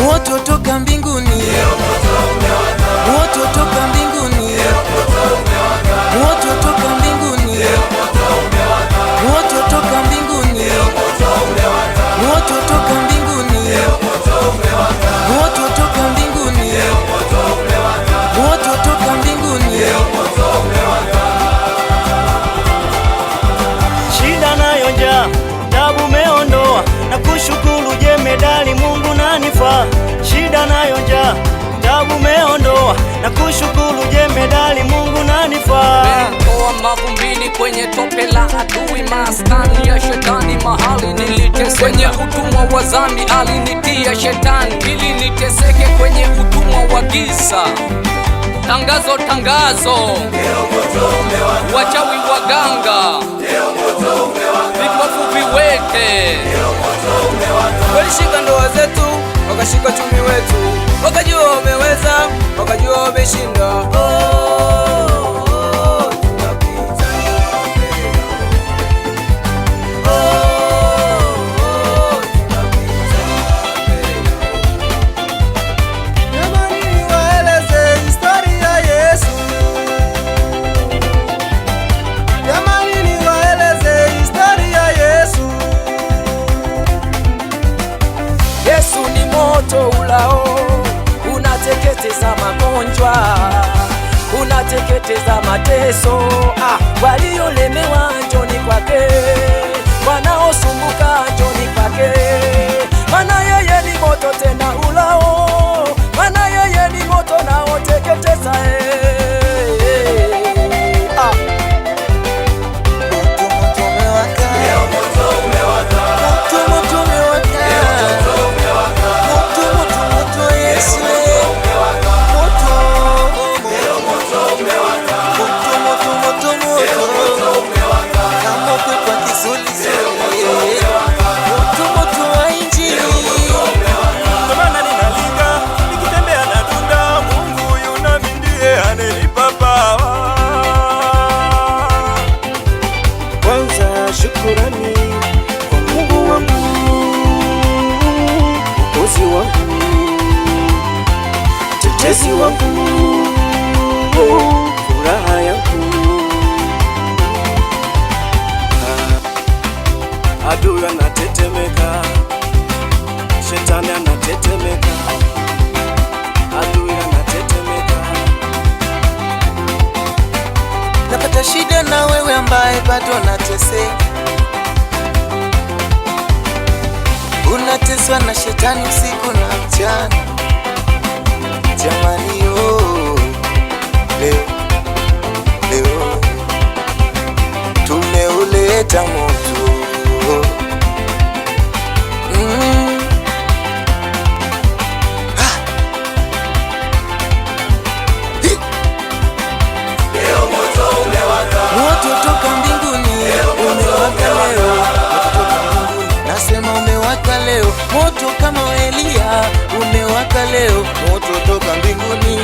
Moto toka mbinguni, moto toka mbinguni, moto toka mbinguni, moto toka mbinguni, moto toka mbinguni, moto toka mbinguni, moto toka mbinguni. Shida nayo njaa, tabu meondoa, na kushukuru jemedali Mungu nanifaa. Shida nayo njaa, tabu meondoa, na kushukuru jemedali Mungu nanifaa. Toa mavumbini kwenye tope la adui, maskani ya shetani, mahali niliteseka kwenye utumwa wa dhambi, alinitia shetani ili niteseke kwenye utumwa wa giza. Tangazo, tangazo, wachawi, waganga, vipofu, viwete. Walishika ndoa zetu, wakashika uchumi wetu, wakajua wameweza, wakajua wameshinda. Oh, oh, tunapita mbele. Oh, oh, tunapita mbele. Jamani, waeleze historia Yesu. Jamani, niwaeleze historia Yesu. Yesu ni moto ulao, unateketeza magonjwa, unateketeza mateso. Ah, waliolemewa njoni kwake, wanaosumbuka njoni kwake, maana yeye ni moto tena ulao, maana yeye ni moto naoteketeza. Eh, ah. Moto, moto umewaka. Moto, moto umewaka. Moto, moto, moto, Yesu. Moto, moto, moto, moto, moto. Kama upepo wa kisulisuli. Moto, moto wa Injili. Ndo maana ninalinga nikitembea na dunda, Mungu yu nami ndiye anenipa power. Kwanza shukurani kwa Mungu wangu, Mwokozi wangu, mtetezi wangu, furaha yangu. Adui anatetemeka, shetani anatetemeka, adui anatetemeka. Napata shida na wewe ambaye bado unateseka, unateswa na shetani usiku na mchana. Jamani, oh, leo leo tumeuleta moto. Ah. Hi. Moto toka mbinguni umewaka leo, moto toka mbinguni nasema umewaka leo, moto kama wa Eliya umewaka leo, moto toka mbinguni.